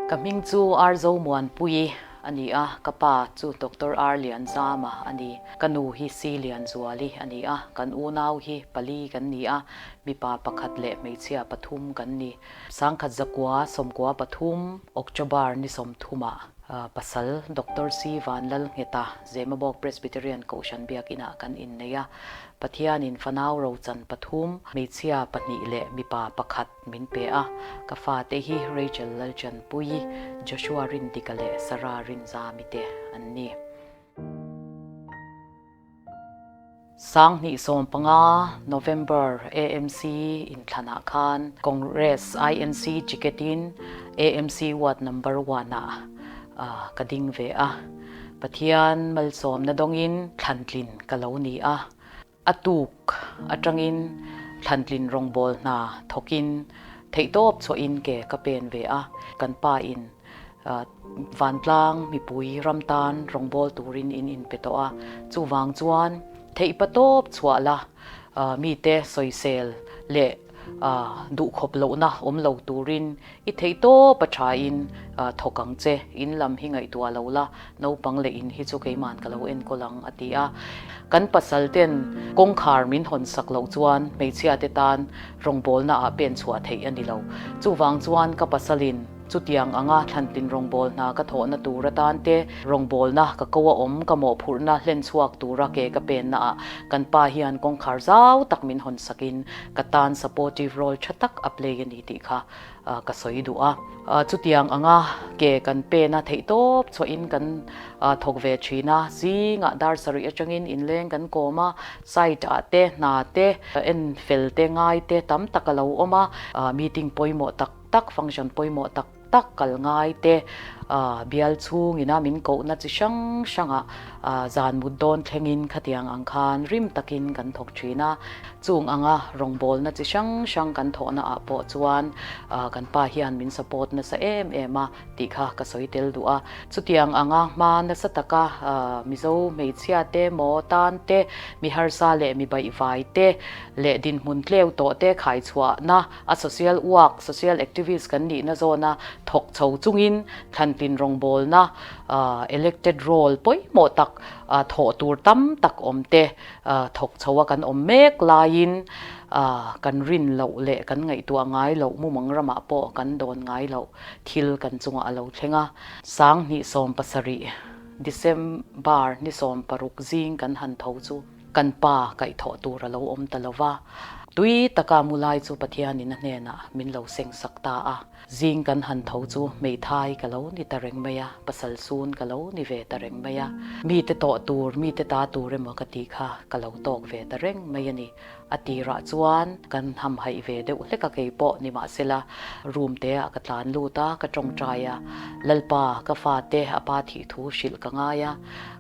Ka hming chu Ar Zomuanpuii a ni a, ka pa chu Doctor Ar Lianzama a ni. Ka nu hi Si Lianzuali a ni a, kan unau hi pali kan ni a, mipa pakhat leh hmeichhia pathum kan ni. Sangkhat zakua 13 October ni 30 ah pasal Doctor Si Vanlalngheta Zemabawk Presbyterian Kohhran Biakinah kan innei a, Pathianin fanau rochan pathum, hmeichhia pahnih leh mipa pakhat min pe a. Ka fate hi Rachel Lalchanpuii, Joshua Rindika leh Sarah Rinzami te an ni. 2015 November AMC inthlanah khan Congress INC ticket-in AMC Ward Number One-ah ka ding ve a. Pathian malsawmna dawngin thlantlin ka lo ni a. A tuk atangin thlantlin rawngbâwl hna thawkin theihtawp chhuahin ke ka pen ve a. Kan pa in Vantlang mipui ram tan rawngbâwl turin in inpe tawh a, chuvang chuan theihpa tawp chhuah la mite sawisel leh duhkhawp lohna awm lo turin i theih tawp a thain thawk ang che, in lam hi ngaihtuah lo la, naupang leh in hi chu keiman ka lo enkawl ang a ti a. Kan pasal ten kawngkhar min hawn sak loh chuan hmeichhia te tan rawngbawlna ah pen chhuah theih a ni lo. Chuvang chuan ka pasalin Chutiang anga thlantlin rawngbâwl hna ka thawhna tur atan te, rawngbâwlna ka ko a awm ka mawhphurhna hlen chhuak tura ke ka pennaah kan pa hian kawngkhar zau tak min hawn sakin ka tan supportive role tha tak a play a ni tih kha ka sawi duh a. Chutiang anga ke kan pena theihtawp chhuahin kan thawk ve thin a, zingah dar sarih atangin inleng kan kawm a, site ah te, hna te, en fel te, ngai te tam tak a lo awm a, meeting pawimawh tak tak, function pawimawh tak tak kal ngai te, bial chhungina min kohna chi hrang hrangah zan mut dawn thlengin khatiang ang khan rim takin kan thawk thin a. Chung anga rawngbawlna chi hrang hrang kan thawhna ah pawh chuan kan pa hian min support nasa em em a tih kha ka sawi tel duh a. Chutiang anga hma nasa taka Mizo hmeichhia te, maw tan te, mi harsa leh mi baihvai te leh dinhmun tleu tawh te khaichhuahna A social work, social activist kan nihna zawna thawk chho chungin thlantlin rawngbawlna, elected role pawimawh tak thawh tur tam tak awm te thawk chho a kan awm mek laiin kan rin loh leh kan ngaihtuah ngai loh mumang ramah pawh kan dawn ngai loh thil kan chungah a lo thleng a. 2017 December ni 16 zing kan han tho chu. Kan pa kaihthawh tur a lo awm ta lo va, tui taka mu lai chu Pathianin a hnenah min lo seng sak ta a. Zing kan han tho chu hmeithai ka lo ni ta reng mai a, pasal sun ka lo ni ve ta reng mai a. Mite tawh tur, mite ta tur emaw ka tih kha ka lo tawk ve ta reng mai a ni. A tirah chuan kan hamhaih ve deuh hlek a kei pawh nimahsela room te ah ka tlan lut a, ka tawngtai a, Lalpa ka fate a pa thih thu hrilh ka ngai a,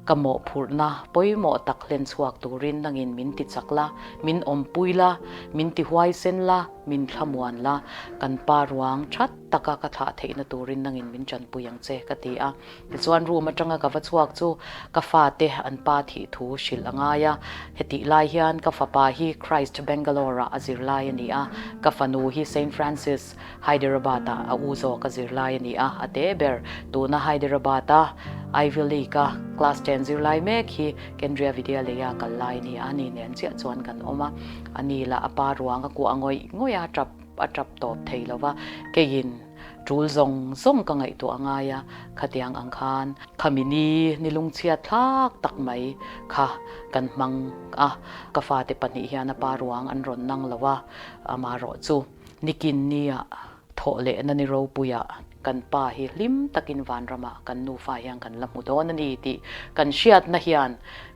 ka mawhphurhna pawimawh tak hlen chhuak turin nangin min ti chak la, min awmpui la, min ti huaisen la, min thlamuan la, kan pa ruang that taka ka thlah theihna turin nangin min tanpui ang che ka ti a. Tichuan room atanga ka va chhuak chu ka fate an pa thih thu hrilh a ngai a, hetih lai hian ka fapa hi Christ Bangalore ah a zirlai a ni a, ka fanu hi Saint Francis Hyderabad ah a u zawk a zirlai a ni a, a te ber tuna Hyderabad a Ivy League a class ten zirlai mek hi Kendriya Vidyalaya kal lai a ni a, ani nen chiah chuan kan awm a, ani lah a pa ruang a kuah ngawih ngawih a, tap a tap tawp thei lo va, keiin. Tul zawng zawng ka ngaihtuah a ngai a, khatiang ang khan khami ni ni lungchhiat thlak tak mai kha kan hmang a, ka fate pahnih hian a pa ruang an rawn nang lo a, amaherawh chu nikin nia thawh lehna ni ropuiah kan pa hi hlim takin vanramah kan nufa hian kan la hmu dawn a ni tih kan hriatna hian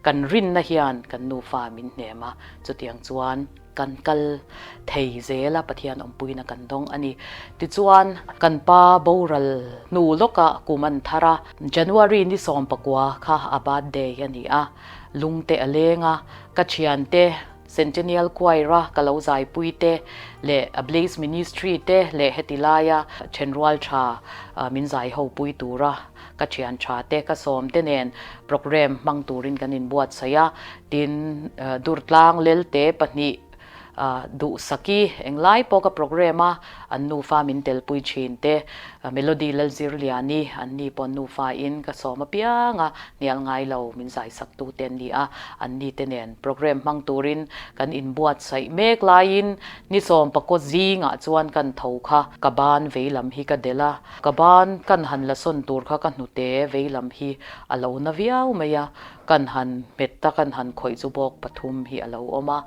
kan rinna hian kan nufa min hnem a, chutiang chuan. Kan kal thei zel a, Pathian awmpuina kan dawng a ni. Tichuan, kan pa boral hnu lawkah kum an thar a, January ni 19 kha a birthday a ni a, lungte a leng a, ka thiante Centennial Choir a ka lo zaipui te leh a Blaze Ministry te leh heti laia thenrual tha min zai ho pui tura ka thian tha te ka sawm te nen programme hmang turin kan inbuatsaih a, Tin, Durtlang Lelte pahnih. Duhsaki englai pawh ka programme a, an nufa min telpui thin te, Melody Lalzirliani an ni pawh nufa in ka sawm apiang a, hnial ngai lo min zaisak tu te an ni a, an ni te nen programme hmang turin kan inbuatsaih mek laiin ni sawmpakaw zingah chuan kan tho kha ka ban veilam hi ka delh a, ka ban kan han la sawn tur kha ka hnute veilam hi a lo na viau mai a, kan han hmet a kan han khawih chu bawk pathum hi a lo awm a.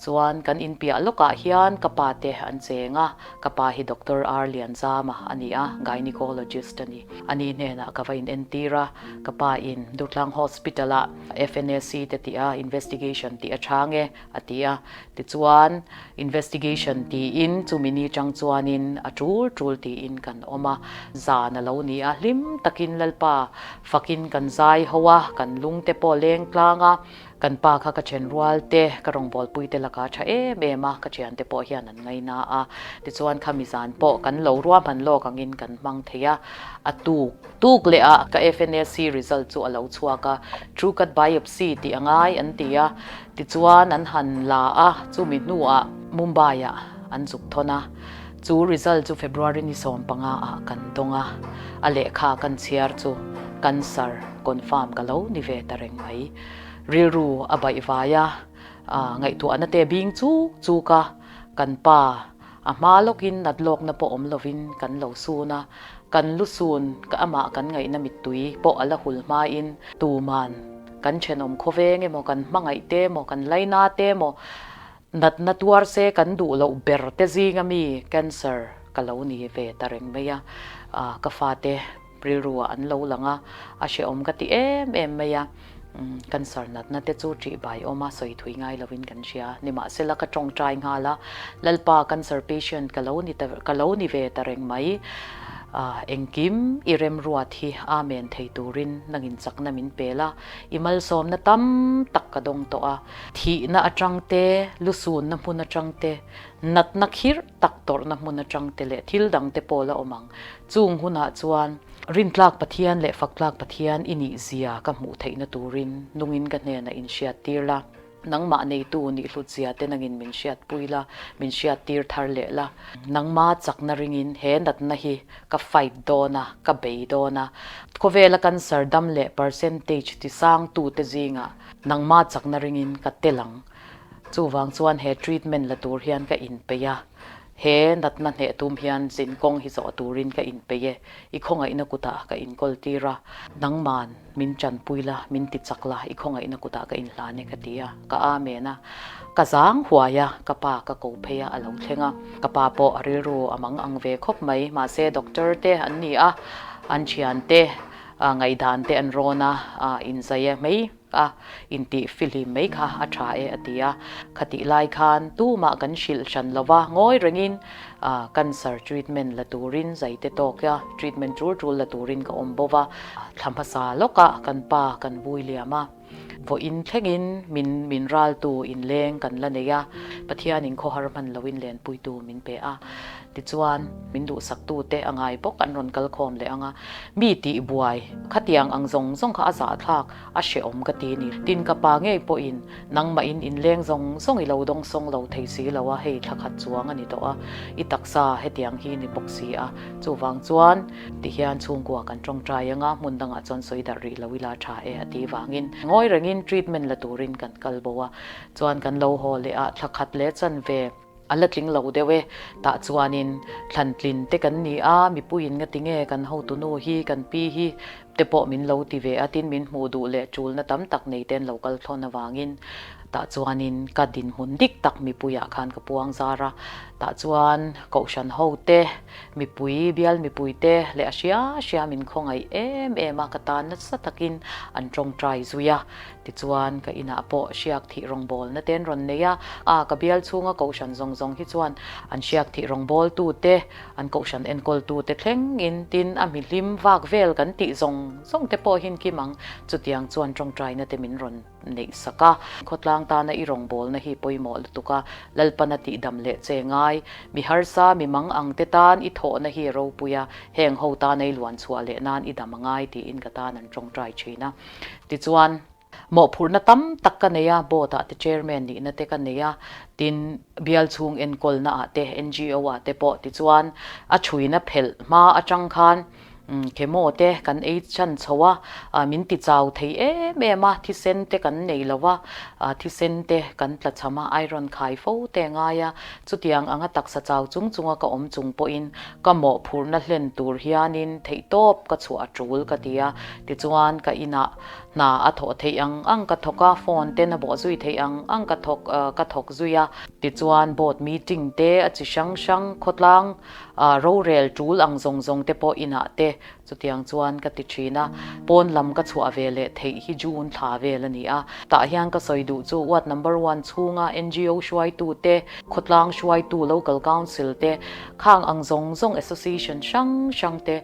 Chuan kan inpiah lawkah hian ka pa te an cheng a, ka pa hi Doctor R Lianzama a ni a, gynecologist a ni. Ani hnenah ka va inentir a, ka pa in Durtlang Hospital ah FNAC te tih a investigation tih a chang e a ti a, tichuan investigation tiin chumi ni chang chuanin a tul tul tiin kan awm a, zan a lo ni a, hlim takin Lalpa fakin kan zai ho a, kan lungte pawh leng tlang a. Kan pa kha ka then rual te, ka rawngbawlpui te laka tha em em a, ka thiante pawh hian an ngaina a. Tichuan khami zan pawh kan lo ruahman lawk angin kan hmang thei a. A tuk tuk leh ah ka FNAC result chu a lo chhuak a, True Cut Biopsy tih a ngai an ti a. Tichuan an han la a, chumi hnuah Mumbai ah an zuk thawn a. Chu result chu February ni 15 ah kan dawng a, a lehkha kan chhiar chu cancer confirm ka lo ni ve ta reng mai. Rilru a baih vai a, ngaihtuahna te bing chuk chuk a, kan pa a hma lawkin nat lawkna pawh awm lovin kan lo sun a, kan lu sun ka amah kan ngaihna mittui pawh a la hul hmain tuman kan thenawm khawveng emaw kan hmangaih te emaw kan laina te emaw Natna tuar se kan duh loh ber te zinga mi cancer ka lo ni ve ta reng mai a, ka fate rilru ah an lo lang a, a hrehawm ka ti em em mai a, cancer natna te chu ṭih bai awm a sawi thui ngai lovin kan hria. Nimahsela ka ṭawngṭai nghal a, Lalpa cancer patient ka lo ni ta ka lo ni ve ta reng mai, engkim i remruat hi Amen thei turin nangin chakna min pel a, i malsawmna tam tak ka dawng tawh a. Thihna atang te, lusunna hmun atang te, natna khirh tak tawrhna hmun atang te leh thil dang te pawh la awm ang. Chung hunah chuan rintlak Pathian leh faktlak Pathian i nih zia ka hmuh theihna turin nungin ka hnenah inhriattir la. Nangmah neitu nih hlut zia te nangin min hriatpui la, min hriattir thar leh la. Nangma chakna ringin he natna hi ka fight dawn a, ka bei dawn a. Khawvela cancer dam leh percentage tisangtute zingah Nangmah chakna ringin ka tel ang. Chuvang chuan he treatment la tur hian ka inpeih a, he natna hneh tum hian zin kawng hi zawh turin ka inpeih e. I khawngaihna kutah ka inkawl tir a, nangman min tanpui la, min ti chak la, i khawngaihna kutah ka inhlan e ka ti a, ka amen a. Ka zang huai a, ka pa ka ko phei a, a lo thleng a. Ka pa pawh a rilru a mang ang ve khawp mai, mahse doctor te an ni a, an thiante Ngaihdan te an rawn a, inzai e mai a, intih fihlim mai kha a tha e a ti a. Khatih lai khan tumah kan hrilh hran lo va, ngawi rengin cancer treatment la turin zai te tawk a, treatment tul tul la turin ka awm bo va. Thla hmasa lawkah kan pa kan vui liam a, vawiin thlengin min min raltu inleng kan la nei a, Pathianin khawhar hman loin lenpuitu min pe a. Tichuan, min duhsaktute a ngai bawk an rawn kal khawm leh ang a, mi tih buai khatiang ang zawng zawng kha a zahthlak a hrehawm ka ti ni. Tin, ka pa ngei pawhin nangmahin inleng zawng zawng i lo dawng sawng lo thei si lo a, hei thla khat chuang a ni tawh a, i taksa hetiang hi ni bawk si a. Chuvang chuan, tihian chhungkua kan tawngtai ang a, hmun dangah chuan sawi darh rih lo ila tha e a ti vangin ngawi rengin treatment la turin kan kal bo a. Chuan kan lo haw leh a, thla khat leh chanve. A la tling lo deuh e. Tah chuanin thlan tlin te kan ni a, mipuiin nga tinge kan hotunu hi, kan pi hi te pawh min lo ti ve a, tin min hmuh duh leh tulna tam tak nei ten lo kal thlawn avangin tah chuanin ka dinhmun dik tak mipuiah khan ka puang zar a. Tah chuan kohhran ho te, mipui, bial mipui te leh a hria hria min khawngaih em em a, ka tan nasa takin an tawngtai zui a. Tichuan, ka inah pawh hriak thih rawngbawlna te an rawn nei a, a ka bial chhunga kohhran zawng zawng hi chuan an hriak thih rawngbawltute, an kohhran enkawltute thlengin tin a mihlim vak vel kan tih zawng zawng te pawh hin kim ang. Chutiang chuan tawngtaina te min rawn neih sak a. Khawtlang tana i rawngbawlna hi pawimawh lutuk a, Lalpana tihdam leh che ngai, mi harsa, mi mang ang te tan i thawhna hi ropui a, heng ho tana i luan chhuah leh nan i dam a ngai tiin ka tan an tawngtai thin a. Tichuan. Mawhphurhna tam tak ka nei a, board ah te chairman nihna te ka nei a, tin bial chhung enkawlna ah te NGO ah te pawh tichuan a chhuina phelh hma atang khan chemo te kan ei chan chho a, min ti chau thei em em a, thisen te kan nei lo a, thisen te kan tla cham a, iron khai fo te a ngai a, chutiang anga taksa chau chung chunga ka awm chung pawhin ka mawhphurhna hlen tur hianin theihtawp ka chhuah a tul ka ti a, tichuan ka inah Hna a thawh theih ang ang ka thawk a, phone ten a bawh zui theih ang ang ka thawk ka thawk zui a. Tichuan board meeting te a chi hrang hrang khawtlang rorel tul ang zawng zawng te pawh inah te chutiang chuan ka ti thin a. Pawn lam ka chhuah ve leh theih hi June thla vel a ni a. Tah hian ka sawi duh chu ward number one chhunga NGO hruaitu te, khawtlang hruaitu local council te, khang ang zawng zawng association hrang hrang te,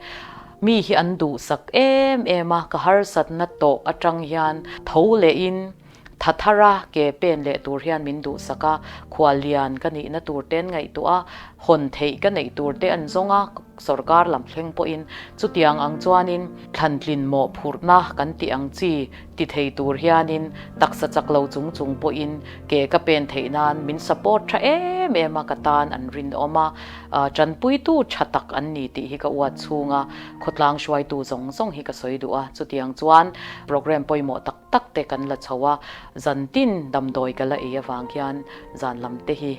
Mi hi an duhsak em em a, ka harsatna tawh atang hian tho lehin tha thara ke pen leh tur hian min duhsak a, khuallian ka nihna tur te an ngaihtuah a, hawn theih ka neih tur te an zawng a, sorkar lam thleng pawhin chutiang ang chuanin thlantlin mawhphurhna kan tih ang chi ti thei tur hianin taksa chak lo chung chung pawhin ke ka pen theih nan min support tha em em a, ka tan an rinawm a, tanpuitu tha tak an ni tih hi ka uat chhung a, khawtlang hruaitu zawng zawng hi ka sawi duh a, chutiang chuan programme pawimawh tak tak te kan la chho a, zan tin damdawi ka la ei avang hian zan lam te hi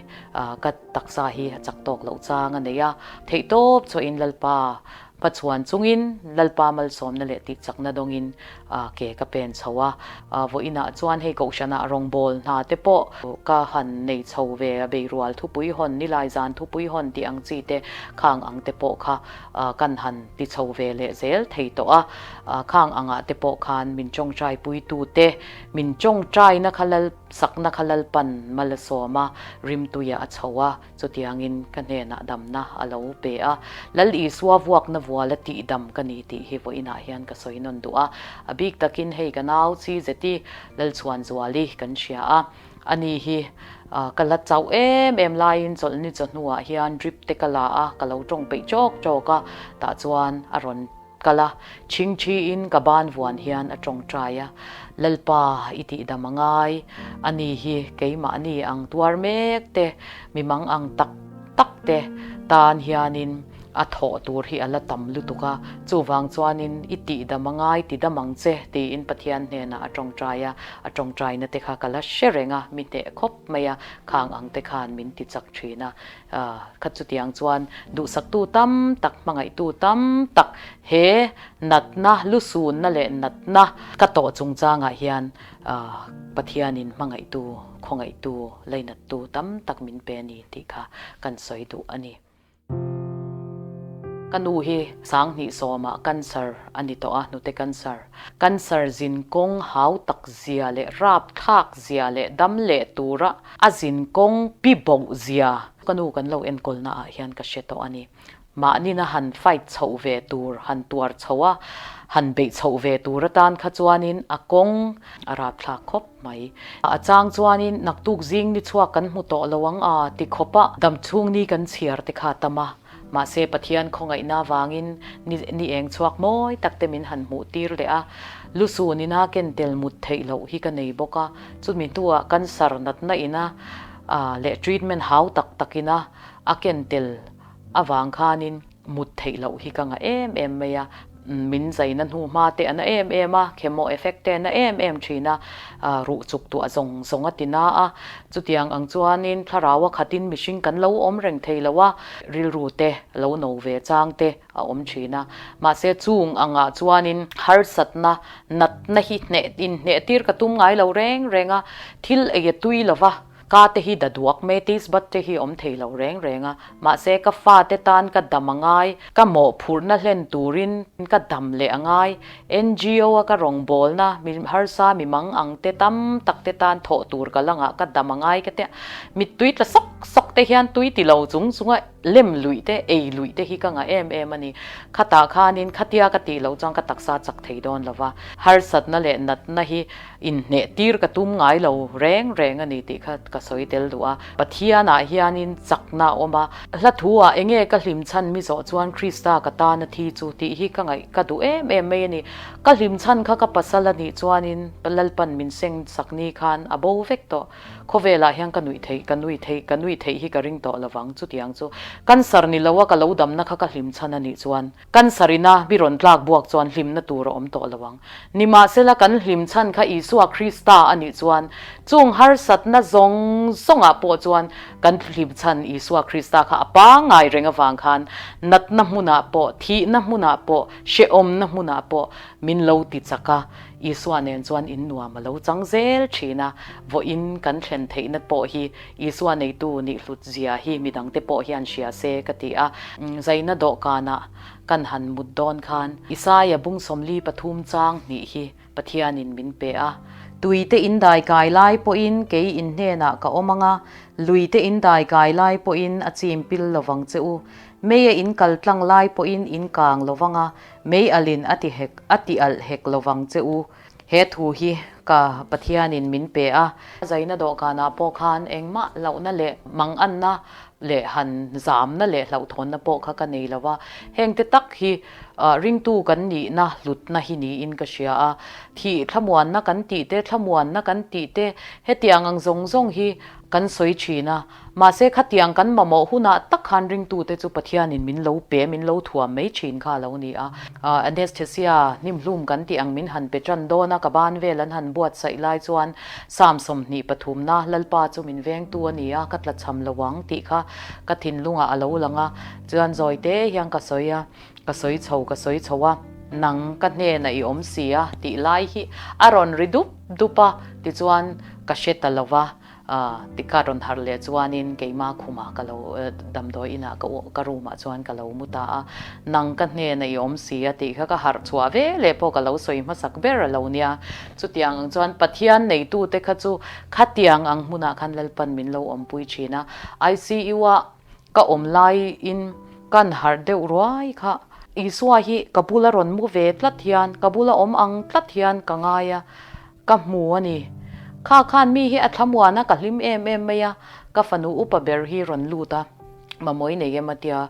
ka taksa hi a chak tawk loh chang a nei a, theihtawp chhuahin Lalpa Hmachhuan chungin Lalpa malsawmna leh tihchakna dawngin ke ka pen chho a. Vawiinah chuan hei Kohhranah rawngbâwl hna te pawh ka han nei chho ve a, beirual thupui hawn, nilai zan thupui hawn tih ang chi te khang ang te pawh kha kan han ti chho ve leh zel thei tawh a. Khang angah te pawh khan min tawngtai puitu te, min tawngtaina kha lal sakna kha Lalpan mal a sawm a, rimtuiah a chho a. Chutiangin ka hnenah damna a lo pe a, Lal Isua vuakna vuala tihdam ka ni tih hi vawiinah hian ka sawi nawn duh a. A bik takin hei ka nau chi zeti Lalchhuanzuali kan hria a, ani hi ka la chauh em em laiin chawlhni chawhnuah hian drip te ka la a, ka lo tawng peih chawk chawk a, tah chuan a rawn Kal a, chhingchhiin ka ban vuan hian a tawngtai a, Lalpa i tihdam a ngai, ani hi keimahni ang tuar mek te, mi mang ang tak tak te tan hianin a thawh tur hi a la tam lutuk a, chuvang chuanin i tihdam a ngai ti dam ang che tiin Pathian hnenah a tawngtai a, a tawngtaina te kha ka la hre reng a, mi hneh khawp mai a, khang ang te khan min ti chak thin a, Kha chutiang chuan duhsaktu tam tak, hmangaihtu tam tak he natna, lusunna leh natna ka tawh chungchangah hian Pathianin hmangaihtu, khawngaihtu, lainattu tam tak min pe a ni tih kha kan sawi duh a ni. Ka nu hi sanghnih sawmah cancer a ni tawh a, hnute cancer. Cancer zin kawng hau tak zia leh rapthlak zia leh dam leh tura A zin kawng pi boh zia ka nu kan lo enkawlna ah hian ka hre tawh a ni. Mahnin a han fight chhoh ve tur, han tuar chhoh a, han beih chhoh ve tur atan kha chuanin a kawng a rapthlak khawp mai. A chang chuanin naktuk zing ni chhuak kan hmu tawh lo ang a ti khawp a, damchhung ni kan chhiar te kha a tam a. Mahse Pathian khawngaihna avangin ni ni eng chhuak mawi tak te min han hmuh tir leh a, lusun ina ken tel mut theih loh hi ka nei bawk a, chumi hnuah cancer natna ina leh treatment hau tak tak ina a ken tel avang khanin mut theih loh hi ka ngah em em mai a. Min zaina hnu hma te a na em em a, chemo effect te a na em em thin a, ruh chuk tuah zawng zawng a ti na a. Chutiang ang chuanin thlarau a khatin mihring kan lo awm reng thei lo a, rilru te lo no ve chang te a awm thin a. Mahse chung angah chuanin harsatna natna hi hneh inhneh tir ka tum ngai lo reng reng a, thil ei a tui lo va. Ka te hi da duak mai, taste bud te hi awm thei lo reng reng a, mahse ka fa te tan ka dam a ngai, ka mawhphurhna hlen turin ka dam leh a ngai, NGO a ka rawngbawlna mi harsa mi mang ang te tam tak te tan thawh tur ka la ngah ka dam a ngai ka tia, mittui tla sawk sawk te hian tui ti lo chung chung a. lem luih te, ei luih te hi ka ngah em em a ni. Khatah khanin khatia ka tih loh chuan ka taksa chak thei dawn lo va, harsatna leh natna hi inhneh tir ka tum ngai lo reng reng a ni tih kha ka sawi tel duh a. Pathianah hianin chakna a awm a, hla thu ah enge ka hlim chhan mi zawh chuan Krista ka tana thi chu tih hi ka ngaih ka duh em em mai a ni. Ka hlim chhan kha ka pasal a nih chuanin Lalpan min seng sak ni khan a bo vek tawh. Khawvelah hian ka nuih theih, ka nui theih, ka nui theih hi ka ring tawh lovang. Chutiang chu cancer ni lo a ka lo damna kha ka hlim chhan a nih chuan cancer ina mi rawn tlak buak chuan hlimna tur a awm tawh lo ang. Nimahsela kan hlim chhan kha Isua Krista a nih chuan chung harsatna zawng zawngah pawh chuan kan hlim chhan Isua Krista kha a pangngai reng avang khan natna hmunah pawh, thihna hmunah pawh, hrehawmna hmunah pawh min lo ti chak a. Isua nen chuan in nuam a lo chang zel thin a, vawiin kan thlen theihna pawh hi Isua neitu nih hlut zia hi midangte pawh hian hria se ka ti a. Zaina dawhkanah kan han mut dawn khan Isaia bung 43 chang hnih hi Pathianin min pe a, Tuite in dai kai lai pawhin kei in hnenah ka awm ang a, luite in dai kai lai pawhin a chim pil lovang che u, meia in kal tlang lai pawhin in kang lovang a, Mei alin a ti hek, a ti alh hek lovang che u. He thu hi ka Pathianin min pe a. Zaina dawhkanah pawh khan engmah hlauhna leh manganna leh han zamna leh hlauhthawnna pawh kha ka nei lo va. Hengte tak hi ringtu kan nihna hlutna hi niin ka hria a. Thih thlamuanna kan tih te, thlamuanna kan tih te, hetiang ang zawng zawng hi kan sawi thin a. Mahse khatiang kan mamawh hunah tak khan ringtute chu Pathianin min lo pe, min lo thuam mai thin kha a lo ni a. Anesthesia hnimhlum kan tih ang min han pe tan dawn a, ka ban vel an han buatsaih lai chuan Psalm 23 na Lalpa chu min vengtu a ni a, ka tlachham lo ang tih kha ka thinlungah a lo lang a. Chuan zawi te hian ka sawi a, ka sawi chho, ka sawi chho a, nang ka hnenah i awm si a tih lai hi a rawn ri dup dup a, tichuan ka hre ta lo va. Tikha rawn harh leh chuanin keimah khumah ka lo damdawi inah ka ka room ah chuan ka lo mu ta a, nang ka hnenah i awm si a tih kha ka harh chhuah ve leh pawh ka lo sawi hmasak ber a lo nia. Chutiang ang chuan Pathian neitute kha chu khatiang ang hmunah khan Lalpan min lo awmpui thin a, ICU ah ka awm laiin kan harh deuh ruai kha. Isua hi ka bula rawn mu ve tlat hian, ka bula awm ang tlat hian ka ngai a, Ka hmu a ni. Kha khan mi hi a thlamuan a, ka hlim em em mai a, ka fanu upa ber hi rawn lut a, Mamawi nei em a tia,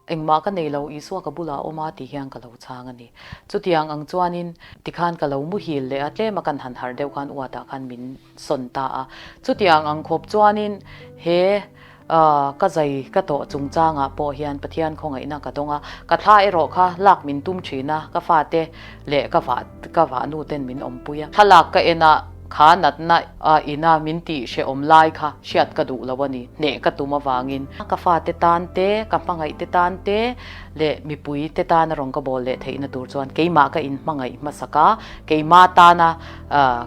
engmah ka nei lo, Isua ka bulah a awm a tih hian ka lo chhang a ni. Chutiang ang chuanin tikhan ka lo muhil leh a, tlema kan han harh deuh khan uatah khan min sawn ta a. Chutiang ang khawp chuanin he Ka zai ka tawh chungchangah pawh hian Pathian khawngaihna ka dawng a, ka thla erawh kha lak min tum thin a, ka fate leh ka vah ka vahnu ten min awmpui a. Thlalak ka en a, kha natna ina min tih hrehawm lai kha hriat ka duh lo a ni, hneh ka tum avangin. Ka fate tan te, ka hmangaih te tan te leh mipui te tana rawn ka bawl leh theihna tur chuan keimah ka inhmangaih hmasak a, keimah tana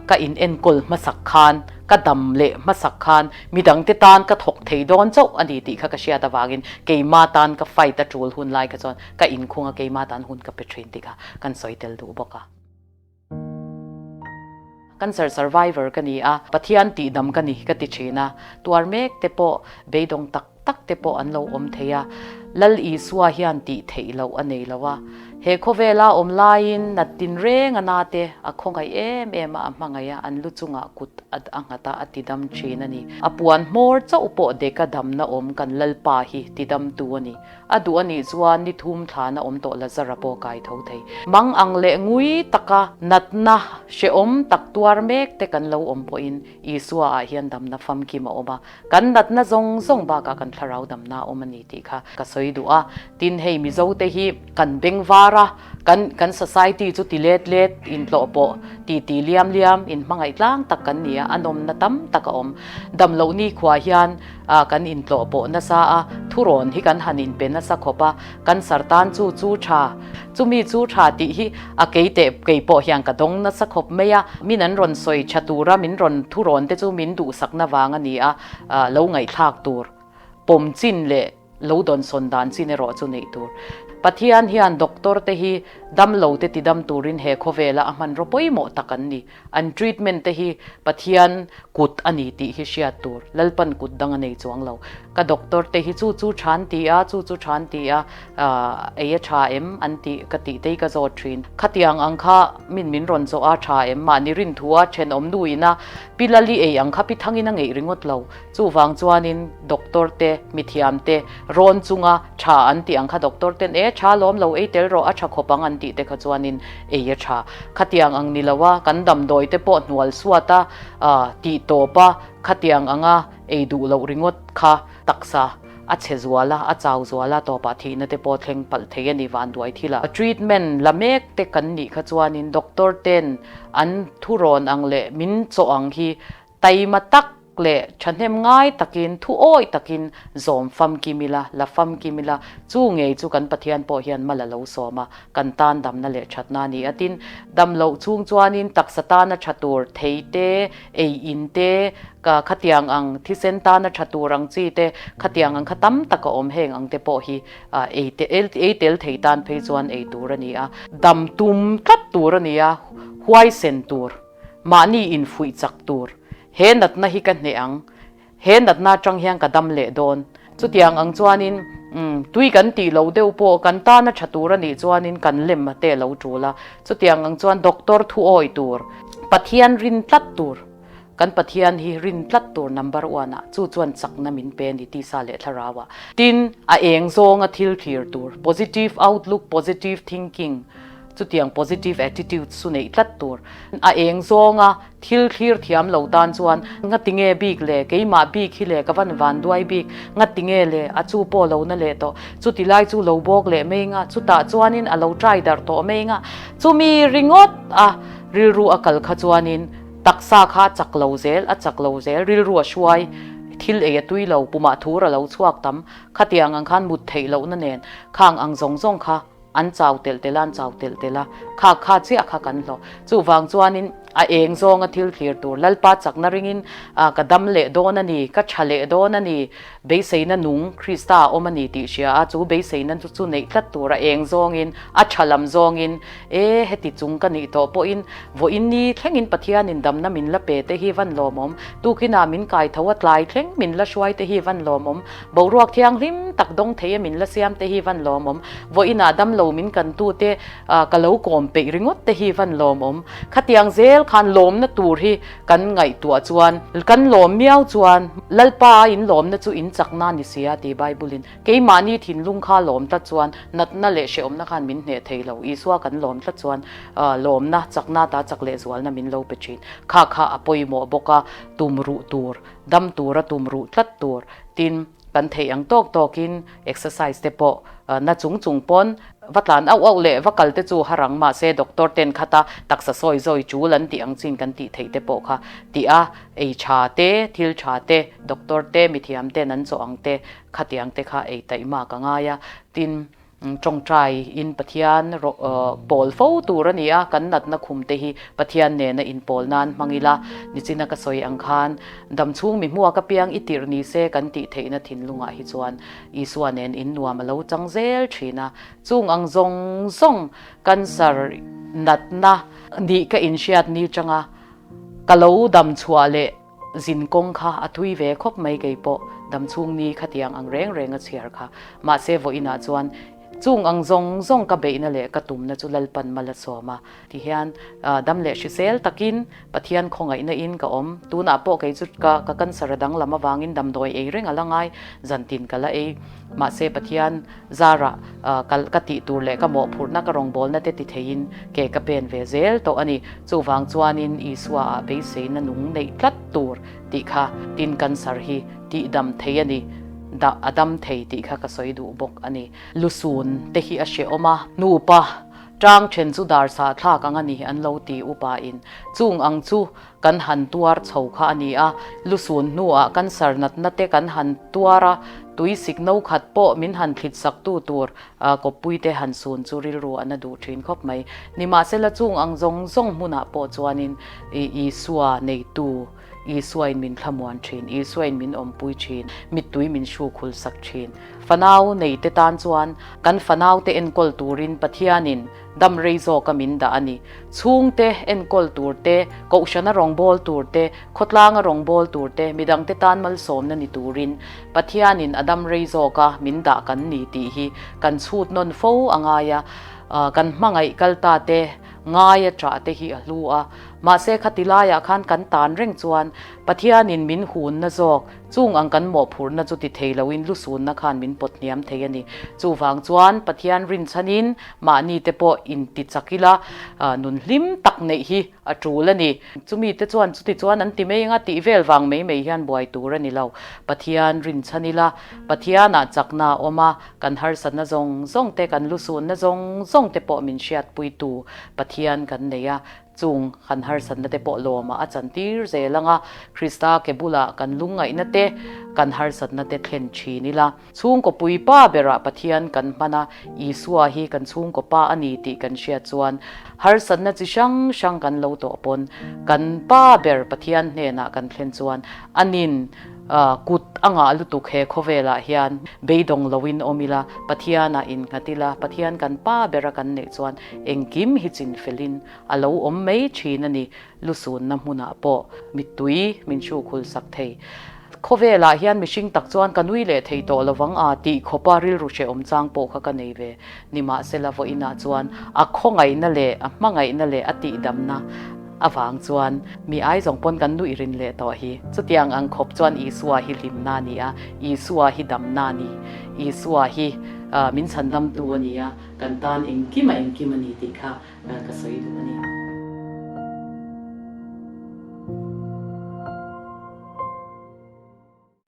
ka inenkawl hmasak khan ka dam leh hmasak khan Midangte tan ka thawk thei dawn chauh a ni tih kha ka hriat avangin keima tan ka fight a tul hun lai kha chuan ka inkhung a, keima tan hun ka pe thin tih kha kan sawi tel duh bawk a. Cancer survivor ka ni a, Pathian tihdam ka ni ka ti thin a, tuar mek te pawh beidawng tak tak te pawh an lo awm thei a, Lal Isua hian tih theih loh a nei lo a, he khawvela awm laiin nat tinreng a na te a khawngaih em em a, a hmangaih a, an lu chungah kut a nghat a, a tidam thin a ni. A puan hmawr chauh pawh deka damna awm kan Lalpa hi tidamtu a ni. A duh a nih chuan ni thum thlana awm tawh Lazara pawh kai tho thei. Mang ang leh ngui taka natna hrehawm tak tuar mek te kan lo awm pawhin Isua ah hian damna famkim a awm a, kan natna zawng zawng bakah kan thlarau damna a awm a ni tih kha ka sawi duh a. Tin, hei Mizo te hi kan beng var a, kan kan society chu ti let let intlawh pawh ti ti liam liam inhmangaih tlang tak kan ni a, a nawmna tam tak a awm. Damloh nikhua hian kan intlawh pawh nasa a, thurawn hi kan han inpe nasa khawp a, cancer tan chu chu tha, chumi chu tha tih hi a kei teh kei pawh hian ka dawng nasa khawp mai a, min an rawn sawi tha tura min rawn thurawn te chu min duhsakna vang a ni a, lo ngaihthlak tur pawm chin leh lo dawnsawn dan chin erawh chu neih tur. Pathian hian doctor te hi damlo te tidam turin he khawvela a hmanraw pawimawh tak an ni. An treatment te hi Pathian kut a ni tih hi hriat tur. Lalpan kut dang a nei chuang lo. Ka doctor te hi chu chu tha an ti a, chu chu tha an ti a, ei a tha em an tih ka tih te hi ka zawt thin. Khatiang ang kha min min rawn zawh a tha em? Mahni rinthu a thenawm nu ina pi Lali ei ang kha pi Thangin a ngeih ringawt lo. Chuvang chuanin doctor te, mithiam te rawn chunga tha an tih ang kha doctor ten e tha lawm lo ei tel rawh a tha khawp ang an tih te kha chuanin ei a tha. Khatiang ang ni lo a, kan damdawi te pawh hnual suat a, tih tawp a, khatiang anga ei duh loh ringawt kha taksa a chhe zual a, a chau zual a, tawpah thihna te pawh thleng palh thei a ni vanduai thil a. Treatment la mek te kan nih kha chuanin doctor ten an thurawn ang leh min chawh ang hi taima tak leh thahnem ngai takin thu awih takin zawm famkim ila, la famkim ila, chu ngei chu kan Pathian pawh hian mal a lo sawm a, kan tan damna leh thatna a ni a. Tin, dam loh chhung chuanin taksa tana tha tur thei te, ei in te, ka khatiang ang thisen tana tha tur ang chi te, khatiang ang kha tam tak a awm heng ang te pawh hi ei te ei tel thei tan phei chuan ei tur a ni a. Dam tum tlat tur a ni a, huaisen tur, mahni infuih chak tur, he natna hi ka hneh ang, He natna atang hian ka dam leh dawn. Chutiang ang chuanin tui kan tih loh deuh pawh kan tana tha tur a nih chuanin kan lem a te lo tul a. Chutiang ang chuan doctor thu awih tur, Pathian rin tlat tur, kan Pathian hi rin tlat tur number one ah chu chuan chakna min pe a ni tisa leh thlarau ah. Tin, a eng zawnga thil thlir tur, positive outlook, positive thinking, chutiang positive attitude chu neih tlat tur. A eng zawnga Thil thlir thiam lo tan chuan ngati nge bik le, keimah bik hi le ka van van duai bik, ngati nge le, a chu pawh lo na leh tawh, chuti lai chu lo bawk leh mai nga, chutah chuanin a lo try darh tawh mai nga, chumi ringawt a rilru a kal kha chuanin taksa kha a chak lo zel, a chak lo zel, rilru a hruai, thil ei a tui lo, pumah thur a lo chhuak tam, khatiang ang khan mut theih lohna nen khang ang zawng zawng kha. An chau telh telh a, an chau telh telh a, kha kha chiah kha kan hlawh. Chuvang chuanin a eng zawnga thil thlir tur Lalpa chakna ringin ka dam leh dawn a ni, ka tha leh dawn a ni, beiseina nung Krista a awm a ni tih hria a, chu beiseina chu neih tlat tur a eng zawngin, a tha lam zawngin, e heti chung ka nih tawh pawhin vawiin ni thlengin Pathianin damna min la pe te hi van lawmawm, tukinah min kai tho a tlai thleng min la hruai te hi van lawmawm, Boruak thianghlim tak dawng thei a min la siam te hi van lawmawm. Vawiinah damlo min kan tu te ka lo kawm peih ringawt te hi van lawmawm. Khatiang zel khan lawmna tur hi kan ngaihtuah chuan kan lawm miau chuan Lalpa a in lawmna chu in chakna ni sia ti Bible in keimahni thinlung kha lawm tlat chuan natna leh hrehawmna khan min hneh thei lo. Isua kan lawm tlat chuan lawmna chakna ta chak leh zualna min lo pe thin. Kha kha a pawimawh bawk a tum ruh tur dam tura tum ruh tlat tur. Tin, kan theih ang tawk tawkin exercise te pawh na chung chung pawn va tlan auh auh leh va kal te chu har ang mahse doctor ten khata taksa sawi zawi chul an tih ang chin kan tih theih te pawh kha tih a, ei tha te, thil tha te, doctor te, mithiam ten an chawh ang te khatiang te kha ei taih mak a ngai a. Tin, Tawngtai in Pathian pawl fo tur a ni a, kan natna khum te hi Pathian nena inpawl nan hmang ila, nichina ka sawi ang khan damchhung mi hmuak apiang i tirh ni se kan tih theihna thinlungah hi chuan Isua nen in nuam a lo chang zel thin a, chung ang zawng zawng cancer natna nih ka inhriat ni changa ka lo damchhuah leh Zin kawng kha a thui ve khawp mai kei pawh damchhung ni khatiang ang reng reng a chhiar kha. Mahse vawiinah chuan chung ang zawng zawng ka beihna leh ka tumna chu Lalpan mal a sawm a. Tihian dam leh hrisel takin Pathian khawngaihna in ka awm. Tunah pawh kei chu ka ka cancer a danglam avangin damdawi ei reng a la ngai, zantin ka la ei. Mahse Pathian zarah ka ka tih tur leh ka mawhphurhna ka rawngbawlna te ti theiin ke ka pen ve zel tawh a ni. Chuvang chuanin Isua ah beiseina nung neih tlat tur tih kha tin cancer hi tihdam thei a ni, dah a dam thei tih kha ka sawi duh bawk a ni. Lusun te hi a hrehawm a, nupa tang then chu dar sah thlak ang a ni an lo ti upa in chung ang chu Kan han tuar chho kha a ni a, lusun hnuah cancer natna te kan han tuar a, tui sik no khat pawh min han thlit sak tu tur kawppui te han sun chu rilru a na duh thin khawp mai. Nimahsela chung ang zawng zawng hmunah pawh chuanin Isua neitu, Isuain min thlamuan thin, Isuain min awmpui thin, mittui min hrukhul sak thin. Fanau neite tan chuan kan fanaute enkawl turin Pathianin dam rei zawka min dah a ni. Chhungte enkawl tur te, kohhrana rawngbâwl tur te, khawtlânga rawngbâwl tur te, midangte tân malsâwmna ni turin Pathianin a dam rei zawka min dah kan ni tih hi kan chhût nawn fo a ngai a. Kan hmangaih kal ta te, ngaia ṭah te hi a hlu a. Mahse khati laiah khan kan tân reng chuan Pathianin min hûnna zawk, Chung ang kan mawhphurhna chu ti thei loin lusunna khan min pawt hniam thei a ni. Chuvang chuan Pathian rinchhanin mahni te pawh inti chak ila nun hlim tak neih hi a tul a ni. Chumi te chuan chuti chuan an ti mai anga tih vel vang mai mai hian buai tur a ni lo. Pathian rinchhan ila Pathianah chakna a awm a, kan harsatna zawng zawng te, kan lusunna zawng zawng te pawh min hriatpuitu Pathian kan nei a. Chung kan harsatna te pawh lawmah a chantir zel ang a, Krista ke bulah kan lungngaihna te, kan harsatna te thlen thin ila. Chhungkaw puipa berah Pathian kan hman a, Isua hi kan chhungkaw pa a ni tih kan hriat chuan harsatna chi hrang hrang kan lo tawh pawn kan pa ber Pathian hnenah kan thlen chuan anin kut a ngah lutuk he khawvelah hian beidawng loin awm ila, Pathianah innghat ila, Pathian kan pa bera kan neih chuan Engkim hi chinfelin a lo awm mai thin a ni. Lusunna hmunah pawh mittui min hrukhul sak thei. Khawvelah hian mihring tak chuan ka nui leh thei tawh lovang a tih khawpa rilru hrehawm chang pawh kha ka nei ve. Nimahsela vawiinah chuan a khawngaihna leh a hmangaihna leh a tihdamna avang chuan mi ai zawng pawn kan nuih rin leh tawh hi. Chutiang ang khawp chuan Isua hi hlimna a ni a, Isua hi damna a ni, Isua hi min chhandamtu a ni a. Kan tan engkim a engkim a ni tih kha ka sawi duh a ni.